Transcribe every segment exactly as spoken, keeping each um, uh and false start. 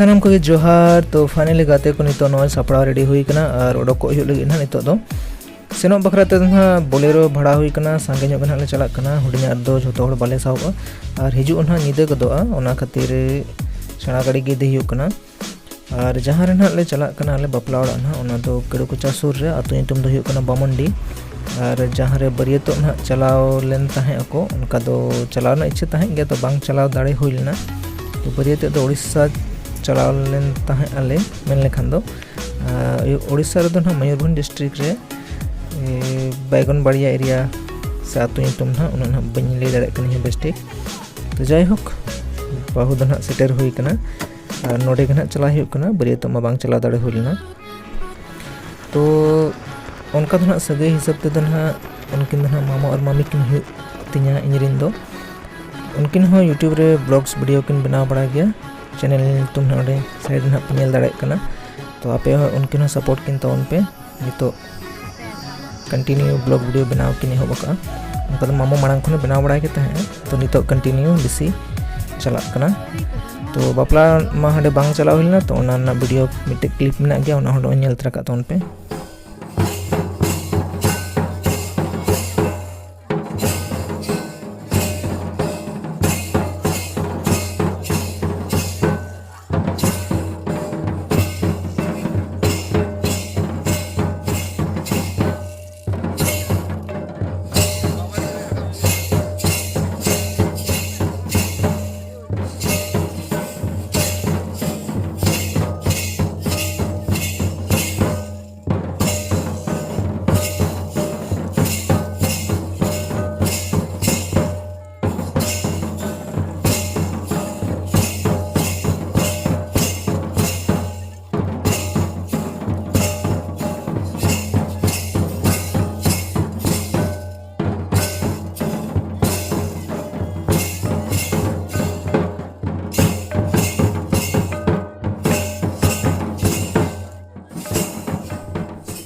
ᱥᱟᱱᱟᱢ ᱠᱚᱜᱮ ᱡᱚᱦᱟᱨ᱾ ᱛᱚ finally ᱜᱟᱛᱮ ᱠᱚ ᱱᱤᱛᱚᱜ ᱱᱚᱜᱼᱚᱭ ᱥᱟᱯᱲᱟᱣ ready ᱦᱩᱭ ᱠᱟᱱᱟ ᱟᱨ ᱚᱰᱚᱠᱚᱜ ᱦᱩᱭᱩᱜ ᱞᱟᱹᱜᱤᱫ ᱱᱟᱦᱟᱜ ᱱᱤᱛᱚᱜ ᱫᱚ᱾ ᱥᱮᱱᱚᱜ ᱵᱟᱠᱷᱨᱟ ᱛᱮᱫᱚ ᱱᱟᱦᱟᱜ Bolero ᱵᱷᱟᱲᱟ ᱦᱩᱭ ᱠᱟᱱᱟ, ᱥᱟᱸᱜᱮ ᱧᱚᱜ ᱜᱮ ᱱᱟᱦᱟᱜ ᱞᱮ ᱪᱟᱞᱟᱜ ᱠᱟᱱᱟ, ᱦᱩᱰᱤᱧᱟᱜ ᱨᱮᱫᱚ ᱡᱷᱚᱛᱚ ᱦᱚᱲ ᱵᱟᱞᱮ ᱥᱟᱦᱚᱵᱼᱟ ᱟᱨ ᱦᱤᱡᱩᱜ ᱱᱟᱦᱟᱜ ᱧᱤᱫᱟᱹ ᱜᱚᱫᱚᱜᱼᱟ, ᱚᱱᱟ ᱠᱷᱟᱹᱛᱤᱨ ᱥᱮᱬᱟ ᱜᱟᱹᱰᱤ ᱜᱮ ᱤᱫᱤ ᱦᱩᱭᱩᱜ ᱠᱟᱱᱟ᱾ ᱟᱨ ᱡᱟᱦᱟᱸ ᱨᱮ ᱱᱟᱦᱟᱜ ᱞᱮ ᱪᱟᱞᱟᱜ ᱠᱟᱱᱟ ᱟᱞᱮ ᱵᱟᱯᱞᱟ ᱚᱲᱟᱜ ᱱᱟᱦᱟᱜ, ᱚᱱᱟ ᱫᱚ ᱠᱟᱹᱲᱩᱠᱚᱪᱟ ᱥᱩᱨ ᱨᱮ, ᱟᱹᱛᱩ ᱧᱩᱛᱩᱢ ᱫᱚ ᱦᱩᱭᱩᱜ ᱠᱟᱱᱟ ᱵᱟᱢᱚᱱᱰᱤ᱾ ᱟᱨ ᱡᱟᱦᱟᱸ ᱨᱮ ᱵᱟᱹᱨᱭᱟᱹᱛᱚᱜ ᱱᱟᱦᱟᱜ ᱪᱟᱞᱟᱣ ᱞᱮᱱ ᱛᱟᱦᱮᱸ ᱟᱠᱚ, ᱚᱱᱠᱟ ᱫᱚ ᱪᱟᱞᱟᱣ ᱨᱮᱱᱟᱜ ᱤᱪᱪᱷᱟᱹ ᱛᱟᱦᱮᱸ ᱜᱮᱭᱟ, ᱛᱚ ᱵᱟᱝ ᱪᱟᱞᱟᱣ ᱫᱟᱲᱮ ᱦᱩᱭ ᱞᱮᱱᱟ᱾ ᱛᱚ ᱵᱟᱹᱨᱭᱟᱹᱛᱚᱜ ᱫᱚ ᱳᱰᱤᱥᱟ ᱪᱟᱞᱟᱣ ᱞᱮᱱ ᱛᱟᱦᱮᱸ ᱟᱞᱮ ᱢᱮᱱ ᱞᱮᱠᱷᱟᱱ ᱫᱚ᱾ ᱟᱨ ᱳᱰᱤᱥᱟ ᱨᱮᱫᱚ ᱱᱟᱦᱟᱜ ᱢᱚᱭᱩᱨᱵᱷᱚᱸᱡᱽ district ᱨᱮ, ᱮ, ᱵᱟᱭᱜᱚᱱᱵᱟᱲᱤᱭᱟ area ᱥᱮ ᱟᱹᱛᱩ ᱧᱩᱛᱩᱢ ᱱᱟᱦᱟᱜ ᱩᱱᱟᱹᱜ ᱱᱟᱦᱟᱜ ᱵᱟᱹᱧ ᱞᱟᱹᱭ ᱫᱟᱲᱮᱭᱟᱜ ᱠᱟᱱᱟ ᱤᱧ ᱦᱚᱸ ᱵᱮᱥ ᱴᱷᱤᱠ᱾ ᱛᱚ ᱡᱟᱭᱦᱳᱠ, ᱵᱟᱹᱦᱩ ᱫᱚ ᱱᱟᱦᱟᱜ ᱥᱮᱴᱮᱨ ᱦᱩᱭ ᱠᱟᱱᱟ᱾ ᱟᱨ ᱱᱚᱰᱮ ᱜᱮ ᱱᱟᱦᱟᱜ ᱪᱟᱞᱟᱣ ᱦᱩᱭᱩᱜ ᱠᱟᱱᱟ, ᱵᱟᱹᱨᱭᱟᱹᱛᱚᱜ ᱢᱟ ᱵᱟᱝ ᱪᱟᱞᱟᱣ ᱫᱟᱲᱮ ᱦᱩᱭ ᱞᱮᱱᱟ᱾ ᱛᱚ ᱚᱱᱠᱟ ᱫᱚ ᱱᱟᱦᱟᱜ ᱥᱟᱹᱜᱟᱹᱭ ᱦᱤᱥᱟᱹᱵ ᱛᱮᱫᱚ ᱱᱟᱦᱟᱜ ᱩᱱᱠᱤᱱ ᱫᱚ ᱱᱟᱦᱟᱜ ᱢᱟᱢᱚ ᱟᱨ ᱢᱟᱢᱤ ᱠᱤᱱ ᱦᱩᱭᱩᱜ ᱛᱤᱧᱟ ᱤᱧ ᱨᱮᱱ ᱫᱚ᱾ ᱩᱱᱠᱤᱱ ᱦᱚᱸ YouTube ᱨᱮ vlogs video ᱠᱤᱱ ᱵᱮᱱᱟᱣ ᱵᱟᱲᱟᱭ ᱜᱮᱭᱟ, channel ᱧᱩᱛᱩᱢ ᱱᱟᱦᱟᱜ ᱚᱸᱰᱮ side ᱨᱮ ᱱᱟᱦᱟᱜ ᱯᱮ ᱧᱮᱞ ᱫᱟᱲᱮᱭᱟᱜ ᱠᱟᱱᱟ᱾ ᱛᱚ ᱟᱯᱮ ᱦᱚᱸ ᱩᱱᱠᱤᱱ ᱦᱚᱸ support ᱠᱤᱱ ᱛᱟᱵᱚᱱ ᱯᱮ᱾ ᱱᱤᱛᱚᱜ continue vlog video ᱵᱮᱱᱟᱣ ᱠᱤᱱ ᱮᱦᱚᱵ ᱟᱠᱟᱫᱼᱟ᱾ ᱚᱱᱠᱟ ᱫᱚ ᱢᱟᱢᱚ ᱢᱟᱲᱟᱝ ᱠᱷᱚᱱᱮ ᱵᱮᱱᱟᱣ ᱵᱟᱲᱟᱭ ᱜᱮ ᱛᱟᱦᱮᱸᱫᱼᱟ, ᱛᱚ ᱱᱤᱛᱚᱜ continue ᱵᱮᱥᱤ ᱪᱟᱞᱟᱜ ᱠᱟᱱᱟ᱾ ᱛᱚ ᱵᱟᱯᱞᱟ ᱢᱟ ᱦᱟᱸᱰᱮ ᱵᱟᱝ ᱪᱟᱞᱟᱣ ᱦᱩᱭ ᱞᱮᱱᱟ, ᱛᱚ ᱚᱱᱟ ᱨᱮᱱᱟᱜ video ᱢᱤᱫᱴᱮᱡ clip ᱢᱮᱱᱟᱜ ᱜᱮᱭᱟ, ᱚᱱᱟ ᱦᱚᱸ ᱱᱚᱜᱼᱚᱭ ᱧᱮᱞ ᱛᱚᱨᱟ ᱠᱟᱜ ᱛᱟᱵᱚᱱ ᱯᱮ᱾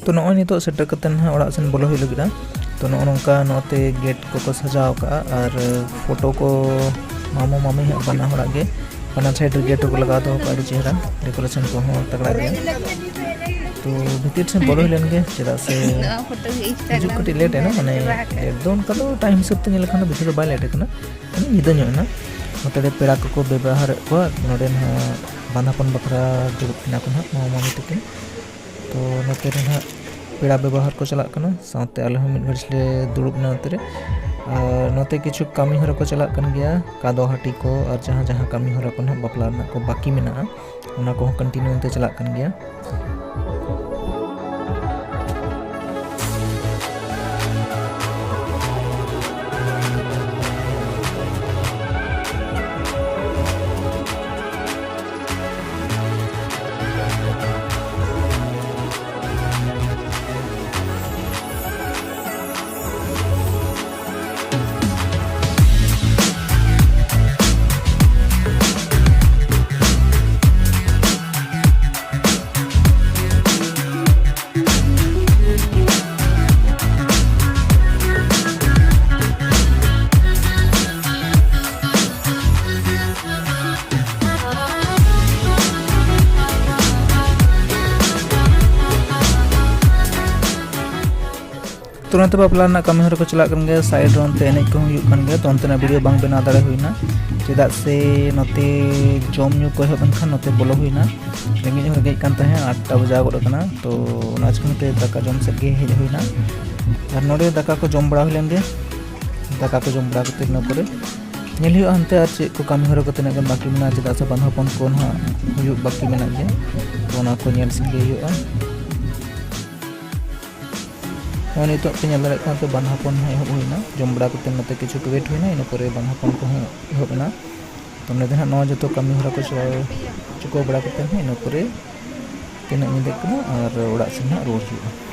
ᱛᱚ ᱱᱚᱜᱼᱚᱭ ᱱᱤᱛᱚᱜ ᱥᱮᱴᱮᱨ ᱠᱟᱛᱮ ᱱᱟᱦᱟᱜ ᱚᱲᱟᱜ ᱥᱮᱱ ᱵᱚᱞᱚ ᱦᱩᱭᱩᱜ ᱞᱟᱹᱜᱤᱫᱼᱟ᱾ ᱛᱚ ᱱᱚᱜᱼᱚ ᱱᱚᱝᱠᱟ ᱱᱚᱛᱮ gate ᱠᱚᱠᱚ ᱥᱟᱡᱟᱣ ᱟᱠᱟᱫᱼᱟ ᱟᱨ photo ᱠᱚ ᱢᱟᱢᱚ ᱢᱟᱢᱤ ᱦᱟᱸᱜ ᱵᱟᱱᱟ ᱦᱚᱲᱟᱜ ᱜᱮ ᱚᱱᱟ ᱥᱟᱭᱤᱰ ᱨᱮ ᱜᱮᱴ ᱦᱚᱸᱠᱚ ᱞᱟᱜᱟᱣ ᱫᱚᱦᱚ ᱠᱟᱜᱼᱟ, ᱟᱹᱰᱤ ᱪᱮᱦᱨᱟ, ᱰᱮᱠᱳᱨᱮᱥᱚᱱ ᱠᱚᱦᱚᱸ ᱛᱟᱜᱲᱟ ᱜᱮᱭᱟ᱾ ᱛᱚ ᱵᱷᱤᱛᱤᱨ ᱥᱮᱫ ᱵᱚᱞᱚ ᱦᱩᱭ ᱞᱮᱱ ᱜᱮ, ᱪᱮᱫᱟᱜ ᱥᱮ ᱦᱤᱡᱩᱜ ᱠᱟᱹᱴᱤᱡ ᱞᱮᱴ ᱮᱱᱟ, ᱢᱟᱱᱮ ᱞᱮᱴ ᱫᱚ ᱚᱱᱠᱟ ᱫᱚ ᱴᱟᱭᱤᱢ ᱦᱤᱥᱟᱹᱵ ᱛᱮ ᱧᱮᱞ ᱞᱮᱠᱷᱟᱱ ᱫᱚ ᱵᱮᱥᱤ ᱫᱚ ᱵᱟᱭ ᱞᱮᱴ ᱟᱠᱟᱱᱟ, ᱢᱟᱱᱮ ᱧᱤᱫᱟᱹ ᱧᱚᱜ ᱮᱱᱟ᱾ ᱱᱚᱛᱮ ᱨᱮ ᱯᱮᱲᱟ ᱠᱚᱠᱚ ᱵᱮᱵᱚᱦᱟᱨᱮᱫ ᱠᱚᱣᱟ, ᱱᱚᱰᱮ ᱱᱟᱦᱟᱜ ᱵᱟᱸᱫᱷᱟᱯᱚᱱ ᱵᱟᱠᱷᱨᱟ ᱫᱩᱲᱩᱵ ᱠᱟᱱᱟ ᱠᱚ ᱱᱟᱦᱟᱜ ᱢᱟᱢᱟ ᱢᱟᱢᱤ ᱛᱟᱹᱠᱤᱱ᱾ ᱛᱚ ᱱᱚᱛᱮ ᱨᱮ ᱱᱟᱦᱟᱜ ᱯᱮᱲᱟ ᱵᱮᱵᱚᱦᱟᱨ ᱠᱚ ᱪᱟᱞᱟᱜ ᱠᱟᱱᱟ, ᱥᱟᱶᱛᱮ ᱟᱞᱮ ᱦᱚᱸ ᱢᱤᱫ ᱜᱷᱟᱹᱲᱤᱡ ᱞᱮ ᱫᱩᱲᱩᱵ ᱮᱱᱟ ᱱᱚᱛᱮ ᱨᱮ᱾ ᱟᱨ ᱱᱚᱛᱮ ᱠᱤᱪᱷᱩ ᱠᱟᱹᱢᱤ ᱦᱚᱨᱟ ᱠᱚ ᱪᱟᱞᱟᱜ ᱠᱟᱱ ᱜᱮᱭᱟ, ᱠᱟᱫᱚ ᱦᱟᱹᱴᱤ ᱠᱚ ᱟᱨ ᱡᱟᱦᱟᱸ ᱡᱟᱦᱟᱸ ᱠᱟᱹᱢᱤ ᱦᱚᱨᱟ ᱠᱚ ᱱᱟᱦᱟᱜ ᱵᱟᱯᱞᱟ ᱨᱮᱱᱟᱜ ᱠᱚ ᱵᱟᱹᱠᱤ ᱢᱮᱱᱟᱜᱼᱟ, ᱚᱱᱟ ᱠᱚᱦᱚᱸ ᱠᱚᱱᱴᱤᱱᱤᱭᱩ ᱛᱮ ᱪᱟᱞᱟᱜ ᱠᱟᱱ ᱜᱮᱭᱟ᱾ ᱛᱩᱨᱟᱹᱱᱛ ᱵᱟᱯᱞᱟ ᱨᱮᱱᱟᱜ ᱠᱟᱹᱢᱤ ᱦᱚᱨᱟ ᱠᱚ ᱪᱟᱞᱟᱜ ᱠᱟᱱ ᱜᱮᱭᱟ, ᱥᱟᱭᱤᱰ ᱨᱮ ᱚᱱᱛᱮ ᱮᱱᱮᱡ ᱠᱚᱦᱚᱸ ᱦᱩᱭᱩᱜ ᱠᱟᱱ ᱜᱮᱭᱟ, ᱛᱚ ᱚᱱᱛᱮᱱᱟᱜ ᱵᱷᱤᱰᱤᱭᱳ ᱵᱟᱝ ᱵᱮᱱᱟᱣ ᱫᱟᱲᱮ ᱦᱩᱭᱱᱟ, ᱪᱮᱫᱟᱜ ᱥᱮ ᱱᱚᱛᱮ ᱡᱚᱢ ᱧᱩ ᱠᱚ ᱮᱦᱚᱵ ᱮᱱᱠᱷᱟᱱ ᱱᱚᱛᱮ ᱵᱚᱞᱚ ᱦᱩᱭᱱᱟ᱾ ᱨᱮᱸᱜᱮᱡ ᱦᱚᱸ ᱨᱮᱸᱜᱮᱡ ᱠᱟᱱ ᱛᱟᱦᱮᱸᱫ, ᱟᱴ ᱴᱟ ᱵᱟᱡᱟᱣ ᱜᱚᱫ ᱟᱠᱟᱱᱟ, ᱛᱚ ᱚᱱᱟ ᱪᱤᱠᱟᱹ ᱱᱚᱛᱮ ᱫᱟᱠᱟ ᱡᱚᱢ ᱥᱮᱫ ᱜᱮ ᱦᱮᱡ ᱦᱩᱭᱱᱟ᱾ ᱟᱨ ᱱᱚᱰᱮ ᱫᱟᱠᱟ ᱠᱚ ᱡᱚᱢ ᱵᱟᱲᱟ ᱦᱩᱭ ᱞᱮᱱ ᱜᱮ, ᱫᱟᱠᱟ ᱠᱚ ᱡᱚᱢ ᱵᱟᱲᱟ ᱠᱟᱛᱮ ᱤᱱᱟᱹ ᱯᱚᱨᱮ ᱧᱮᱞ ᱦᱩᱭᱩᱜᱼᱟ ᱦᱟᱱᱛᱮ ᱟᱨ ᱪᱮᱫ ᱠᱚ ᱠᱟᱹᱢᱤ ᱦᱚᱨᱟ ᱠᱚ ᱛᱤᱱᱟᱹᱜ ᱜᱟᱱ ᱵᱟᱹᱠᱤ ᱢᱮᱱᱟᱜᱼᱟ, ᱪᱮᱫᱟᱜ ᱥᱮ ᱵᱟᱸᱫᱷᱟᱯᱚᱱ ᱠᱚ ᱱᱟᱦᱟᱜ ᱦᱩᱭᱩᱜ ᱵᱟᱹᱠᱤ ᱢᱮᱱᱟᱜ ᱜᱮᱭᱟ, ᱛᱚ ᱚᱱᱟ ᱠᱚ ᱧᱮᱞ ᱥᱟᱸᱜᱮ ᱦᱩᱭᱩᱜᱼᱟ᱾ ᱱᱚᱜᱼᱚᱭ ᱱᱤᱛᱚᱜ ᱯᱮ ᱧᱮᱞ ᱫᱟᱲᱮᱭᱟᱜ ᱠᱟᱱᱟ, ᱛᱚ ᱵᱟᱸᱫᱷᱟᱯᱚᱱ ᱦᱚᱸ ᱮᱦᱚᱵ ᱦᱩᱭᱱᱟ, ᱡᱚᱢ ᱵᱟᱲᱟ ᱠᱟᱛᱮ ᱱᱚᱛᱮ ᱠᱤᱪᱷᱩ ᱠᱚ ᱣᱮᱴ ᱦᱩᱭᱱᱟ, ᱤᱱᱟᱹ ᱯᱚᱨᱮ ᱵᱟᱸᱫᱷᱟᱯᱚᱱ ᱠᱚᱦᱚᱸ ᱮᱦᱚᱵ ᱮᱱᱟ᱾ ᱛᱚ ᱱᱚᱰᱮ ᱱᱟᱦᱟᱜ ᱱᱚᱣᱟ ᱡᱚᱛᱚ ᱠᱟᱹᱢᱤ ᱦᱚᱨᱟ ᱠᱚ ᱪᱟᱞᱟᱣ ᱪᱩᱠᱟᱹᱣ ᱵᱟᱲᱟ ᱠᱟᱛᱮ ᱦᱚᱸ ᱤᱱᱟᱹ ᱯᱚᱨᱮ ᱛᱤᱱᱟᱹᱜ ᱧᱤᱫᱟᱹᱜ ᱠᱟᱱᱟ ᱟᱨ ᱚᱲᱟᱜ ᱥᱮᱱ ᱦᱟᱸᱜ ᱨᱩᱣᱟᱹᱲ ᱦᱩᱭᱩᱜᱼᱟ᱾